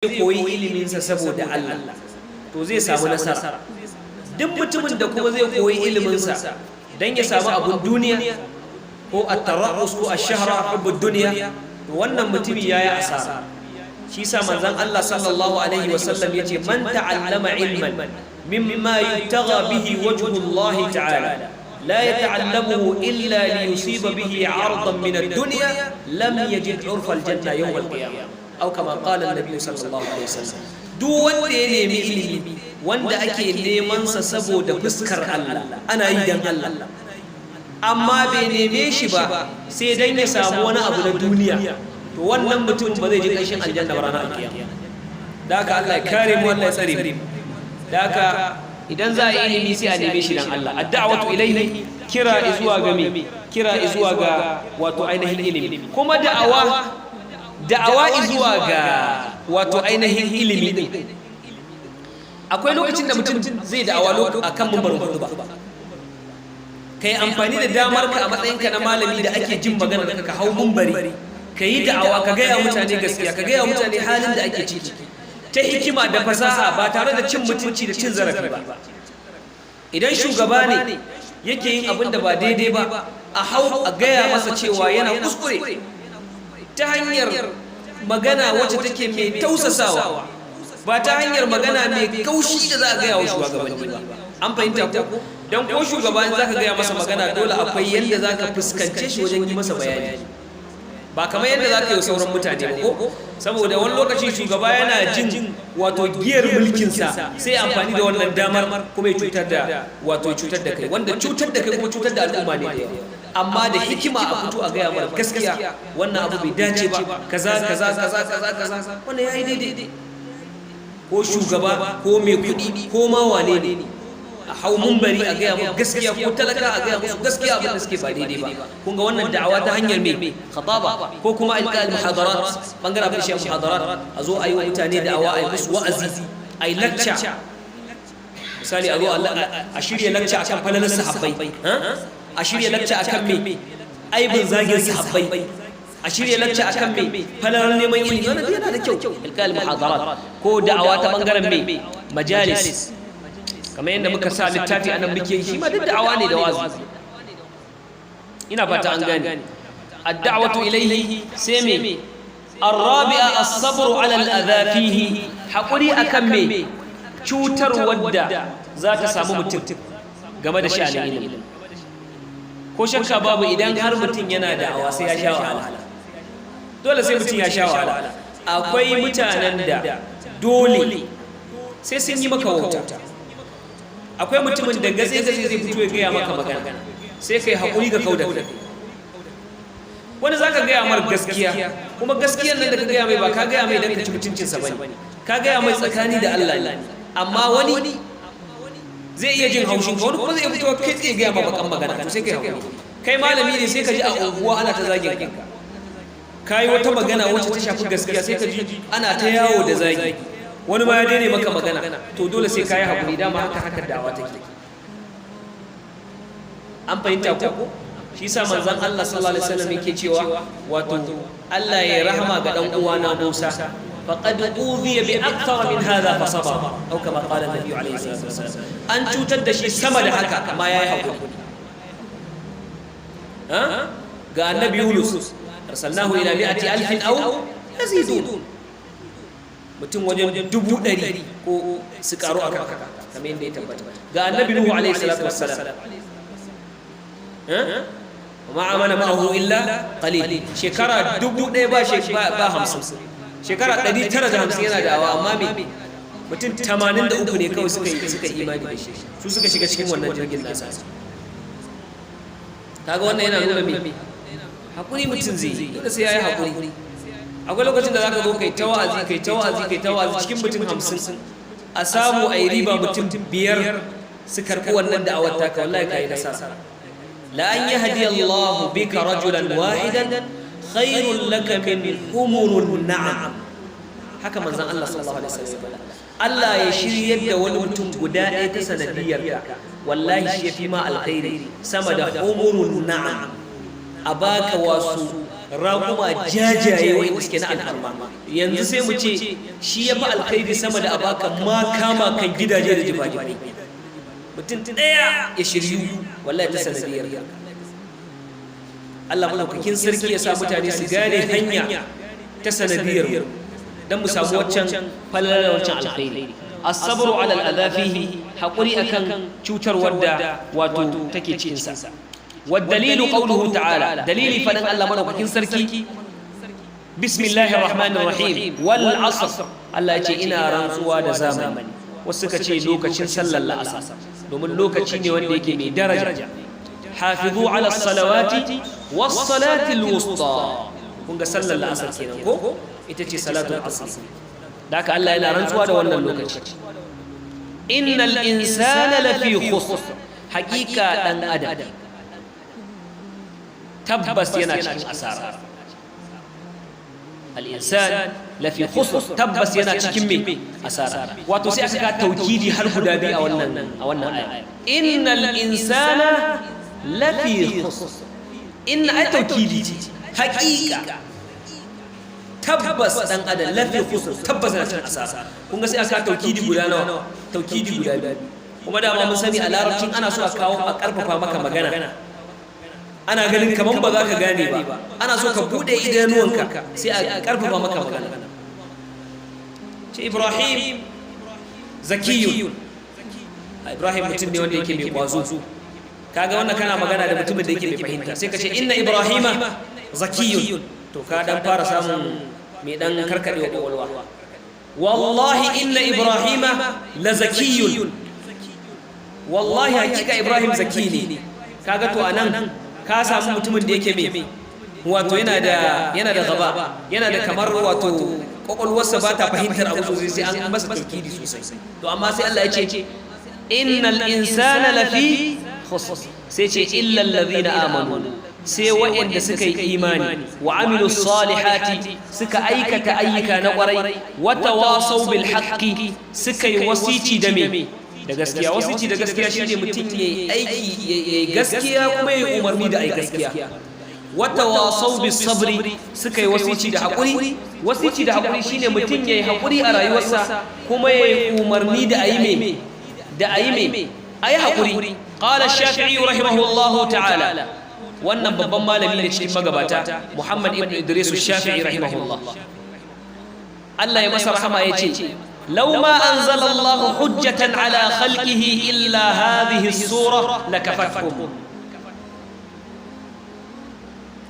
Koyi iliminsa saboda Allah, to zai samu nasara. Duk mutumin da kuma zai koyi iliminsa don ya samu abun duniya ko at-tara'us ko ash-shahra, hubbud dunya, to wannan mutumi yayi asara. Shi sa manzon Allah sallallahu alaihi wasallam yace: "Man ta'allama ilman mimma yubtagha bihi wajhu Allah ta'ala, la yata'allamuhu illa liyusiba bihi 'ardan min ad-dunya, lam yajid 'urfa al-janna yawm al-qiyamah," aw kama qala an-nabi sallallahu alaihi wasallam. Duk wanda ya nemi ilimi wanda ake neman sa saboda fuskar Allah, ana yi dan Allah, amma bai neme shi ba sai dan ya samu wani abu na duniya, to wannan mutum ba zai ji ƙanshin aljanna ba ranar alkiyama. Da haka Allah ya kare mu, Allah ya tsare mu. Da haka idan za a yi ilimi, sai a neme shi dan Allah. Ad-da'watu ilayhi, kira zuwa ga me? Kira zuwa ga wato ainihin ilimi. Kuma da'awa zuwa ga wato ainihin ilimi din, akwai lokacin da mutum zai da'awa akan mimbarin hudu ba. Kai amfani da damar ka a matsayinka na malami da ake jin maganar ka, ka hau mumbari, ka yi da'awa, ka gaya mutane gaskiya, ka gaya mutane halin da ake ciki ta hikima da fasaha, ba tare da cin mutunci da cin zarafi ba. Idan shugaba ne yake yin abin da ba daidai ba, a hau a gaya masa cewa yana kuskure ta hanyar magana wacce take mai tausasawa, ba ta hanyar magana mai kaushi da za a gaya wa shugabanni ba. An fahimta ko? Don ko shugaba za ka gaya masa magana, dole akwai yadda za ka fuskance shi wajen yi masa bayani, ba kamar yadda za ka yi sauran mutane ba ko. Saboda wani lokaci shugaba yana jin wato giyar mulkinsa, sai amfani da wannan damar kuma ya cutar da wato cutar da kai, wanda cutar da kai kuma cutar da al'umma ne da yawa. Amma da hikima a fito a gaya mara gaskiya, wannan abu bai dace ba, kaza kaza kaza kaza kaza, wannan yayi daidai. Ko shugaba ko mai kuɗi ko ma wane ne, a hau mumbari a gaya musu gaskiya, ko talaka a gaya musu gaskiya, abin da suke ba daidai ba. Kun ga wannan da'awa ta hanyar me? Khataba, ko kuma ilqa al muhadarat, bangaren abin shi muhadarat, a zo a yi wa mutane da'awa, a yi musu wa'azi, a yi lecture. Misali, a zo a shirya lecture akan falalar sahabbai, a shirya lecture akan me? Aibin zagin sahabbai. A shirya lecture akan me? Falalar neman ilimi. Wannan yana da kyau, ilqa al muhadarat, ko da'awa ta bangaren me? Majalis, kamar yadda muka sa littafi anan muke yi, shi ma duk da'awa ne da wazi. Ina fata an gane. Ad-da'watu ilayhi. Sai me? الرابعة الصبر على الأذى فيه, haƙuri akan me? Cutar wadda za ta samu mutum game da sha'anin ilimi. Ko shakka babu, idan har mutum yana da'awa, sai ya sha wahala. Dole sai mutum ya sha wahala. Akwai mutanen da dole sai sun yi maka wauta. Akwai mutumin da gaze gaze zai fito ya gaya maka magana, sai kai haƙuri ga kauda kai. Wani za ka gaya mar gaskiya, kuma gaskiyar nan da ka gaya mai, ba ka gaya mai don ka ci mutuncinsa ba ne, ka gaya mai tsakani da Allah ne. Amma wani zai iya jin haushin ka, wani kuma zai iya fitowa kai tsaye gaya ma bakan magana, to sai kai haƙuri. Kai malami ne, sai ka ji a unguwa ana ta zagin ka. Ka yi wata magana wacce ta shafi gaskiya, sai ka ji ana ta yawo da zagi, wani ma ya daina maka magana. To dole sai ka yi haƙuri. Dama haka haka da'awa take. An fahimta ko? Shi sa manzon Allah sallallahu alaihi wasallam yake cewa, wato Allah ya rahama ga dan uwana Musa, "Faqad udhiya bi akthar min hadha fa sabara," aw kama qala an-nabi alaihi salatu wasallam. An cutar da shi sama da haka, amma yayi haƙuri. Ha, ga annabi Yunus, "Arsalnahu ila mi'ati alfin aw yazidun." Mutum wajen 100,000 ko su karu akan haka, kamar yadda ya tabbata. Ga annabi Nuhu alaihi salatu wassalam, "Ma amana ma'ahu illa qalil." Shekara 1000 ba 50, shekara 950 yana da'awa, amma me? Mutum 83 ne kawai suka imani da shi, su suka shiga cikin wannan jirgin nasa. Kaga wannan yana nuna me? Hakuri mutum zai yi, dole sai yayi hakuri. Akwai lokacin da zaka zo kai ta wa'azi, kai ta wa'azi, kai ta wa'azi, cikin mutum 50 a samu a yi riba mutum 5 su karɓi wannan da'awar taka, wallahi kai nasara. "La an yahdi Allahu bika rajulan wahidan khairul laka min humurun na'am." Haka manzon Allah sallallahu alaihi wasallam. Allah ya shiryar da wani mutum guda ɗaya ta sanadiyar ka, wallahi shi yafi ma alkhairi sama da humurun na'am, a baka wasu Raƙuma jajaye wa'inda suke na alfarma. Yanzu sai mu ce shi ya fi alkhairi sama da a baka makama kan gidaje da jifajibai. Mutum ɗaya ya shiryu wallahi ta sanadiyar. Allah maɗaukakin sarki ya sa mutane su gane hanya ta sanadiyar don mu samu waccan falalar, wancan alkhairi. As-sabru ala al-adha fihi, haƙuri akan cutarwar da wato take cikin sa. والدليل قوله تعالى, دليل فدن الله مدوكاكين سركي, بسم الله الرحمن الرحيم, والعصر. Allah ya ce ina rantsuwa da zamani. Wasu suka ce lokacin sallar la'asar, domin lokaci ne wanda yake mai daraja. حافظوا على الصلوات والصلاة الوسطى. Kun ga sallar la'asar kenan ko ita ce صلاة العصر. Da haka Allah yana rantsuwa da wannan lokaci. إن الإنسان لفي خسر, hakika dan adam tabbas yana cikin asara. الإنسان لفي خسر, tabbas yana cikin me? Asara. Wato sai aka ga taukidi har guda biyu a wannan aya. إن الإنسان لفي خسر, إن ai taukidi ce, haƙiƙa tabbas dan adam لفي خسر, tabbas yana cikin asara. Kun ga sai aka taukidi guda nawa? Taukidi guda biyu. Kuma dama mun sani a larabcin ana so a kawo a karfafa maka magana, ana ganin kaman ba za ka gane ba, ana so ka bude idanuwanka, sai a karfafa maka magana. Ce إبراهيم ذكي, Ibrahim mutum ne wanda yake mai kwazo. Kaga wannan kana magana da mutumin da yake mai fahimta, sai ka ce إن إبراهيم ذكي. To ka dan fara samun mai dan karkadewa kwakwalwa. والله إن إبراهيم لذكي, wallahi hakika Ibrahim zaki ne. Kaga to anan ka samu mutumin da yake mai wato yana da gaba, yana da kamar wato kwakwalwarsa ba ta fahimtar abu sosai, sai an masa taukidi sosai. To amma sai Allah ya ce إن الإنسان لفي خسر, sai ce إلا الذين آمنوا, sai waɗanda suka yi imani, وعملوا الصالحات, suka aikata ayyuka na ƙwarai, وتواصوا بالحق, suka yi wasici da me? Da gaskiya. Wasici da gaskiya shine mutum yayi aiki, yayi gaskiya, kuma yayi umarni da ai gaskiya. وتواصوا بالصبر, suka yi wasici da haƙuri. Wasici da haƙuri shine mutum yayi haƙuri a rayuwarsa, kuma yayi umarni da ayi me? Da ayi me? Ayi haƙuri. قال الشافعي رحمه الله تعالى, wannan babban malami ne cikin magabata, Muhammad ibn Idris Shafi'i رحمه الله, Allah ya masa rahama, yace لو ما أنزل الله حجة على خلقه إلا هذه السورة لكفتهم.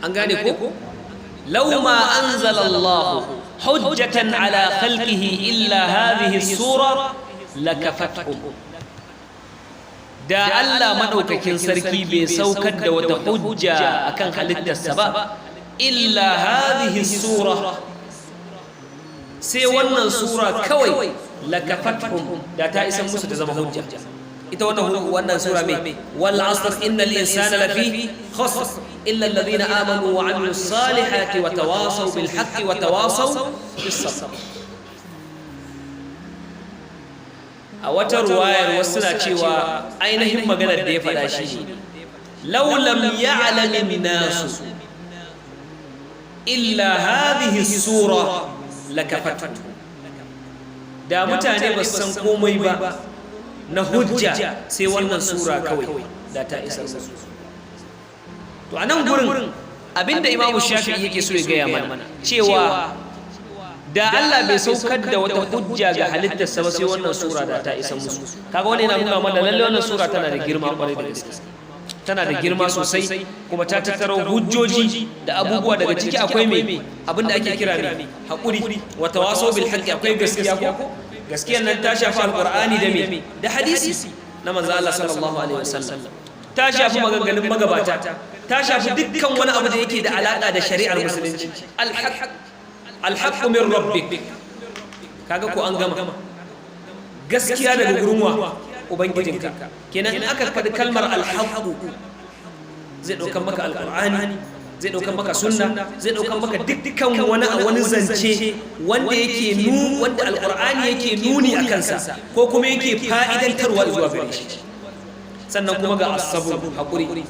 An gane ko? لو ما أنزل الله حجة على خلقه إلا هذه السورة لكفتهم. Da Allah madaukakin sarki bai saukar da wata hujja akan halittarsa ba, إلا هذه السورة, sai wannan sura kawai, لكفتهم, da ta isan musu ta zama hujja. Ita wannan sura mai والعصر إن الإنسان لفي خسر إلا الذين آمنوا وعملوا الصالحات وتواصوا بالحق وتواصوا بالصبر. A wata ruwayar wasu na cewa ainihin maganar da ya faɗa shi ne لو لم يعلم الناس إلا هذه السورة لكفتهم. Da mutane ba su san komai ba na hujja sai wannan sura kawai, da ta isar musu. To a nan gurin abinda Imamu Shafi'i yake so ya gaya mana cewa da Allah bai saukar da wata hujja ga halittarsa ba sai wannan sura, da ta isa musu. Kaga wannan yana nuna mana lalle wannan sura tana da girma kwarai da gaske, tana da girma sosai, kuma ta tattaro hujjoji da abubuwa. Daga ciki akwai me? Abinda ake kira me? Haƙuri. وتواصوا بالحق, akwai gaskiya ko? Gaskiyar nan ta shafi Alqur'ani da me? Da hadisi na manzo Allah صلى الله عليه وسلم. Ta shafi maganganun magabata, ta shafi dukkan wani abu da yake da alaka da shari'ar musulunci. الحق الحق من ربك. Kaga ko an gama. Gaskiya daga gurin wa? Ubangijinka. Kenan in aka faɗi kalmar الحق, zai ɗaukan maka Alƙur'ani, zai ɗaukan maka sunna, zai ɗaukan maka dukkan wani zance wanda yake nu wanda Alƙur'ani yake nuni a kansa ko kuma yake fa'idantarwa zuwa gare shi. Sannan kuma ga الصبر, haƙuri.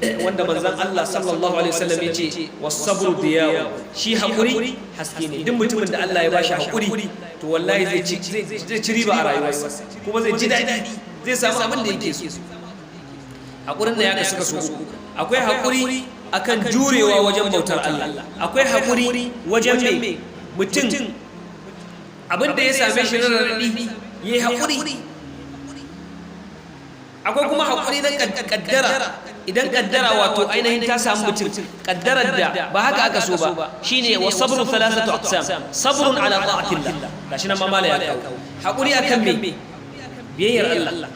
Wanda manzon Allah sallallahu alaihi wasallam ya ce was-sabru diya'u, shi hakuri haske ne. Duk mutumin da Allah ya bashi hakuri, to wallahi zai ci riba a rayuwarsa, kuma zai ji daɗi, zai samu abin da yake so. Hakurin da ya kasu kaso uku. Akwai hakuri akan jurewa wajen bautar Allah, akwai hakuri wajen mai mutum abin da ya same shi na raɗaɗi ya yi hakuri, akwai kuma hakuri na kaddara. Idan kaddara wato ainihin ta samu mutum, kaddarar da ba haka aka so ba, shine wa sabru thalathatu aqsam. Sabrun ala ta'atillah, gashi nan mamala ya kawo hakuri akan me? Biyayyar Allah.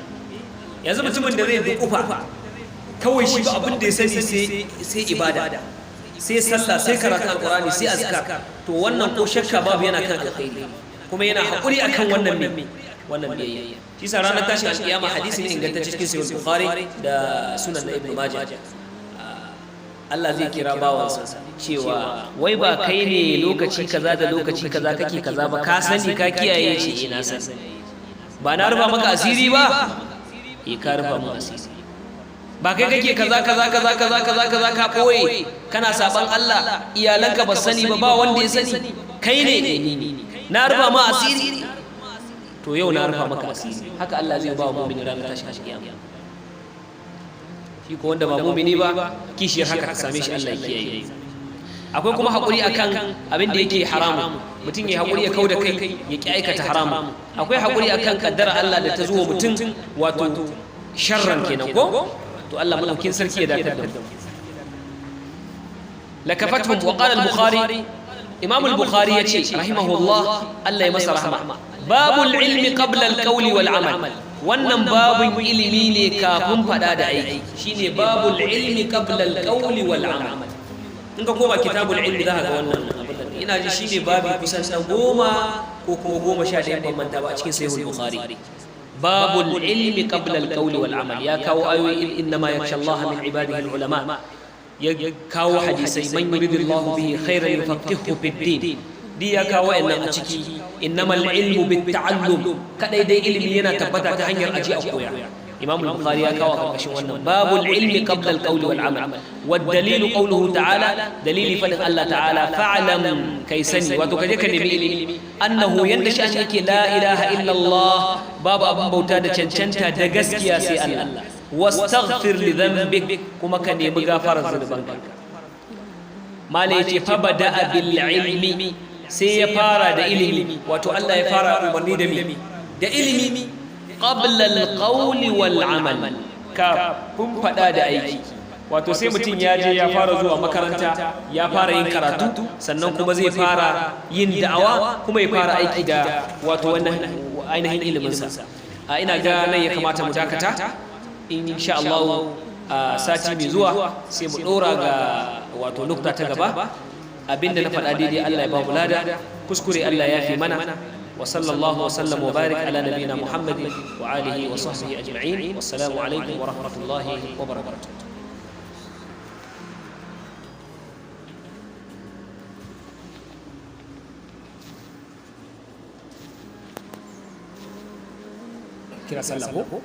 Yanzu mutumin da zai dukufa kawai, shi ba abin da ya sani sai ibada, sai sallah, sai karatun alqur'ani, sai azkar, to wannan ko shakka babu yana kan alkhairi, kuma yana hakuri akan wannan me? Wannan biyayya. Shi sa ranar tashin alkiyama, hadisi ne ingantacce cikin Sahih Bukhari da Sunan na Ibn Majah, Allah zai kira bawansa cewa, "Wai ba kai ne lokaci kaza da lokaci kaza kake kaza ba? Ka sani, ka kiyaye?" Ce, "Ina sani." "Ba na rufa maka asiri ba?" "Eh, ka rufa mu asiri." "Ba kai kake kaza kaza kaza kaza kaza kaza, ka boye kana saban Allah, iyalanka ba sani ba, ba wanda ya sani, kai ne?" "Ni ne." "Na rufa ma asiri, to yau na rufa maka asiri." Haka Allah zai ba wa mu'mini ranar tashin kiyama. Shi ko wanda ba mu'mini ba, kishiyar haka ta same shi, Allah ya kiyaye. Akwai kuma haƙuri akan abin da yake haramu, mutum ya haƙuri ya kau da kai, ya ƙi aikata haramu. Akwai haƙuri akan kaddara Allah da ta zo mutum, wato sharran kenan ko. To Allah madaukin sarki ya dakatar da mu. Lakafatuhum. Wa qala al-Bukhari, Imam al-Bukhari yace rahimahullah, Allah ya masa rahma, babul ilmi qabla al-qawli wal amal. Wannan babun ilimi ne kafin fada da aiki, shine babul ilmi qabla al-qawli wal amal. In ka koma Kitabul Ilmi za ka ga wannan abin nan. Ina ji shine babi kusan na 10 ko kuma 11, ban manta ba, a cikin Sahihul Bukhari. Babul ilmi qabla al-qawli wal amal. Ya kawo ayoyi, innama yakhsha Allah min ibadihi al-ulama. Ya kawo hadisai, man yuridillahu bihi khairan yufaqihuhu fid din. Di ya kawo wa'annan a ciki. Innamal ilmu bit ta'allum, kadai dai ilimi yana tabbata ta hanyar aji a koya. Imam al-Bukhari ya kawo a karkashin wannan babul ilmi qabla al-qawli wal amal. Wad dalilu qawluhu ta'ala, dalili fadin Allah ta'ala, fa'lam, kai sani, wato kaje ka nemi ilimi, annahu, yanda sha'ani yake, la ilaha illa Allah, babu abin bauta da cancanta da gaskiya sai Allah, wastaghfir li dhanbik, kuma ka nemi gafarar zunubanka. Mala yace fa bada'a bil ilmi, sai ya fara da ilimi, wato Allah ya fara umarni da mi? Da ilimi, qabla al-qawli wal amal, kafin fada da aiki. Wato sai mutum ya je ya fara zuwa makaranta, ya fara yin karatu, sannan kuma zai fara yin da'awa, kuma ya fara aiki da wato wannan ainihin iliminsa. A ina ga nan ya kamata mu dakata. Insha Allah a sati mai zuwa sai mu dora ga wato nukta ta gaba. Abinda na faɗa daidai, Allah ya ba mu lada. Kuskure, Allah ya fi mana. Wa sallallahu wa sallam wa barik ala nabiyina Muhammadin wa alihi wa sahbihi ajma'in. Wassalamu alaikum wa rahmatullahi wa barakatuh. Kira sallah ko?